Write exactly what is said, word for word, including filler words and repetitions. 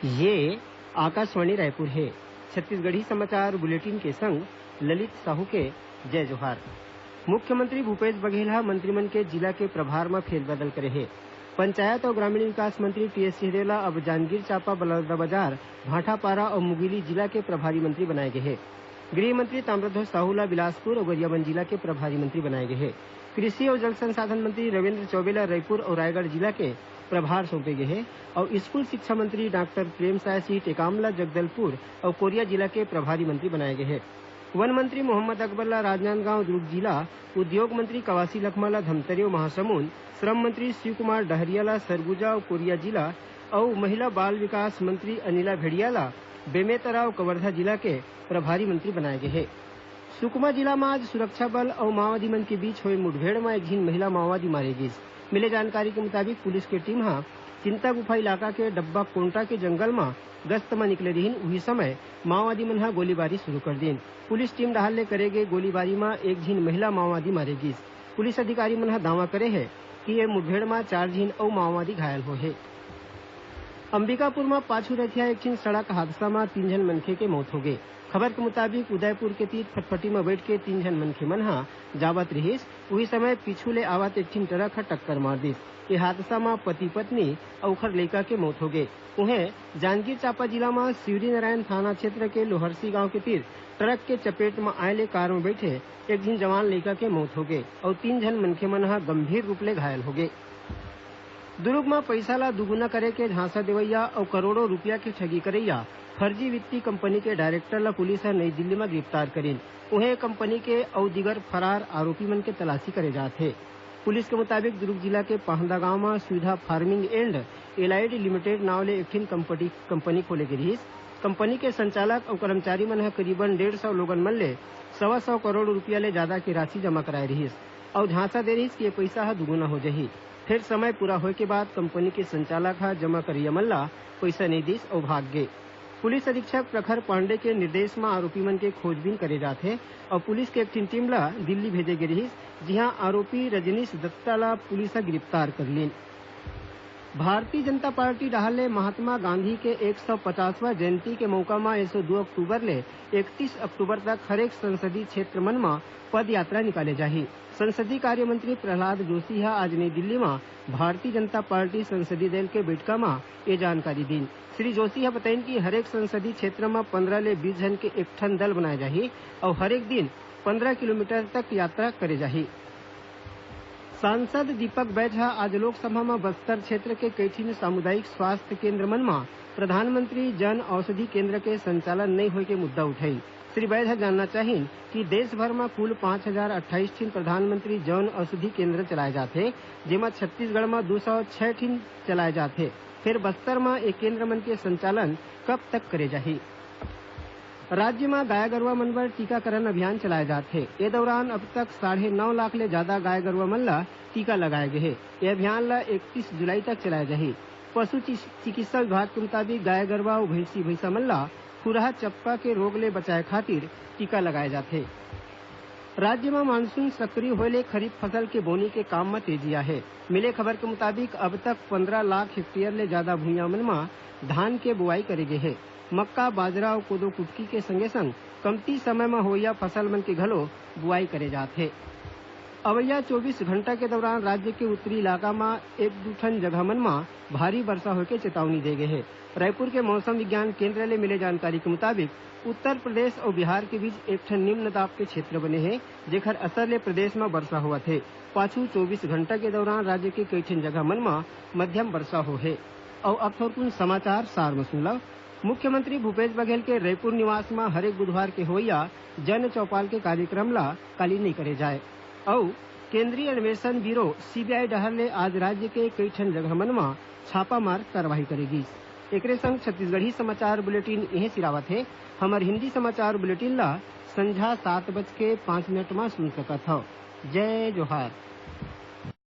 ये आकाशवाणी रायपुर हे। छत्तीसगढ़ी समाचार बुलेटिन के संग ललित साहू के जय जोहार। मुख्यमंत्री भूपेश बघेल ह मंत्री मन के जिला के प्रभार म फेरबदल करे हे। पंचायत अउ ग्रामीण विकास मंत्री टीएस सिंहदेव ल अब जांजगीर चांपा, बलौदाबाजार, भाटापारा अउ मुंगेली जिला के प्रभारी मंत्री बनाए गे हे। गृह मंत्री ताम्रध्वज साहू ल बिलासपुर अउ गरियाबंद जिला के प्रभारी मंत्री बनाए गे हे। कृषि अउ जल संसाधन मंत्री रविंद्र चौबे ल रायपुर अउ रायगढ़ जिला के प्रभार सौंपे गे हे अउ स्कूल शिक्षा मंत्री डॉक्टर प्रेमसाय सिंह टेकाम ल जगदलपुर अउ कोरिया जिला के प्रभारी मंत्री बनाए गे हे। वन मंत्री मोहम्मद अकबर ल राजनांदगांव दुर्ग जिला, उद्योग मंत्री कवासी लखमा ल धमतरी अउ महासमुंद, श्रम मंत्री शिव कुमार डहरिया ल सरगुजा अउ कोरिया जिला अउ महिला बाल विकास मंत्री अनिला भेड़िया ल बेमेतरा अउ कवर्धा जिला के प्रभारी मंत्री बनाए गे हे। सुकमा जिला म आज सुरक्षा बल अउ माओवादी मन के बीच होए मुठभेड़ म एक झिन महिला माओवादी मारे गिस। मिले जानकारी के मुताबिक पुलिस के टीम ह चिंता गुफा इलाका के डब्बा कोंटा के जंगल म गश्त म निकले रिहिन, उही समय माओवादी मन ह गोलीबारी शुरू कर दीन। पुलिस टीम डहार ले करे गे गोलीबारी म एक झिन महिला माओवादी मारे गिस। पुलिस अधिकारी मन ह दावा करे हे कि ये मुठभेड़ म चार झिन अउ माओवादी घायल होए हे। अंबिकापुर म पाछू रथिया एक ठिन सड़क हादसा म तीन झन मनखे के मौत होगे। खबर के मुताबिक उदयपुर के तीर फटफटी म बैठ के तीन झन मनखे मन ह जावत रिहिस, उही समय पीछू ले आवत एक ठिन ट्रक ह टक्कर मार दिस। ये हादसा म पति पत्नी अउ ओखर लइका के मौत होगे। उहें, जांजगीर चांपा जिला म शिवरीनारायण थाना क्षेत्र के लोहरसी गांव के तीर ट्रक के चपेट म आए ले कार म बैठे एक झिन जवान लइका के मौत होगे अउ तीन झन मनखे मन ह गंभीर रूप ले घायल होगे। दुरूग म पइसा ल दुगुना करे के झांसा देवइया अउ करोड़ों रूपिया के ठगी करइया फर्जी वित्तीय कंपनी के डायरेक्टर ल पुलिस ह नई दिल्ली म गिरफ्तार करिन। उहें, कंपनी के अउ दिगर फरार आरोपी मन के तलाशी करे जात हे। पुलिस के मुताबिक, दुरूग जिला के पाहंदा गांव म सुविधा फार्मिंग एंड एलाइड लिमिटेड नांव ले एक ठिन कंपटी-, कंपनी खोले गे रिहिस। कंपनी के संचालक अउ कर्मचारी मन ह करीबन डेढ़ सौ लोगन मन ले सवा सौ करोड़ रूपिया ले जादा के राशि जमा कराए रिहिस अउ झांसा दे रिहिस कि ये पइसा ह दुगुना हो जाही। फेर समय पूरा होए के बाद कंपनी के संचालक ह जमा करइया मन ला पइसा नइ दिस अउ भाग गे। पुलिस अधीक्षक प्रखर पांडे के निर्देश म आरोपी मन के खोजबीन करे जात हे अउ पुलिस के एक ठिन टीम ला दिल्ली भेजे गे रिहिस, जिहां आरोपी रजनीश दत्ता ला पुलिस ह गिरफ्तार कर लीन। भारतीय जनता पार्टी डहार ले महात्मा गांधी के एक सौ पचासवां जयंती के मउका म एसो दू अक्टूबर ले इकतीस अक्टूबर तक हरेक संसदीय क्षेत्र मन म पदयात्रा निकाले जाही। संसदीय कार्य मंत्री प्रहलाद जोशी ह आज नई दिल्ली म भारतीय जनता पार्टी संसदीय दल के बइठका म ये जानकारी दीन। श्री जोशी ह बताइन कि हरेक संसदीय क्षेत्र म पंद्रह ले बीस झन के एक ठन दल बनाए जाही अउ हरेक दिन पंद्रह किलोमीटर तक यात्रा करे जाही। सांसद दीपक बैज ह आज लोकसभा म बस्तर क्षेत्र के कई ठिन सामुदायिक स्वास्थ्य केंद्र मन म प्रधानमंत्री जन औषधि केंद्र के संचालन नइ होए के मुद्दा उठाइन। श्री बैज ह जानना चाहिन कि देश भर म कुल पाँच हजार अट्ठाईस ठिन प्रधानमंत्री जन औषधि केंद्र चलाए जाथे, जेमा छत्तीसगढ़ म दू सौ छह ठिन चलाए जाथे। फेर बस्तर म ए केंद्र मन के संचालन कब तक करे जाही? राज्य म गाय गरुवा मन बर टीकाकरण अभियान चलाए जात हे। ए दौरान अब तक साढ़े नौ लाख ले जादा गाय गरुवा मन ल टीका लगाए गे हे। ए अभियान ल इकतीस जुलाई तक चलाए जाही। पशु चि-, चिकित्सा विभाग के मुताबिक गाय गरुवा अउ भैंसी भैंसा मन ल खुरहा चपका के रोग ले बचाए खातिर टीका लगाए जाथे। राज्य म मानसून सक्रिय होए ले खरीफ फसल के बोनी के काम म तेजी आहे। मिले खबर के मुताबिक अब तक पंद्रह लाख हेक्टेयर ले जादा भुइयां मन म धान के बोआई करे गे हे। मक्का, बाजरा अउ कोदो कुटकी के संगे संग कमती समय म होवइया फसल मन के घलो बोआई करे जात हे। अवइया चौबीस घंटा के दौरान राज्य के उत्तरी इलाका म एक दू ठन जगह मन म भारी बरसा होए के चेतावनी दे गे हे। रायपुर के मौसम विज्ञान केंद्र ले मिले जानकारी के मुताबिक उत्तर प्रदेश अउ बिहार के बीच एक ठन निम्न दाब के क्षेत्र बने हे, जेखर असर ले प्रदेश म बरसा होवत हे। पाछू चौबीस घंटा के दौरान राज्य के कई ठन जगह मन म मध्यम बरसा होहे। अउ अब थोरकुन समाचार सार म सुन लव। मुख्यमंत्री भूपेश बघेल के रईपुर निवास म हरेक बुधवार के होवइया जन चौपाल के कार्यक्रम ल काली नइ करे जाए। अउ केंद्रीय अन्वेषण ब्यूरो, सीबीआई, डहर ले आज राज्य के कई ठन जगह मन म छापामार कार्रवाई करे गीस। एकरे संग छत्तीसगढ़ी समाचार बुलेटिन इहें सिरावत हे। हमर हिंदी समाचार बुलेटिन ल संझा सात बज के पाँच मिनट म सुन सकत हव। जय जोहार।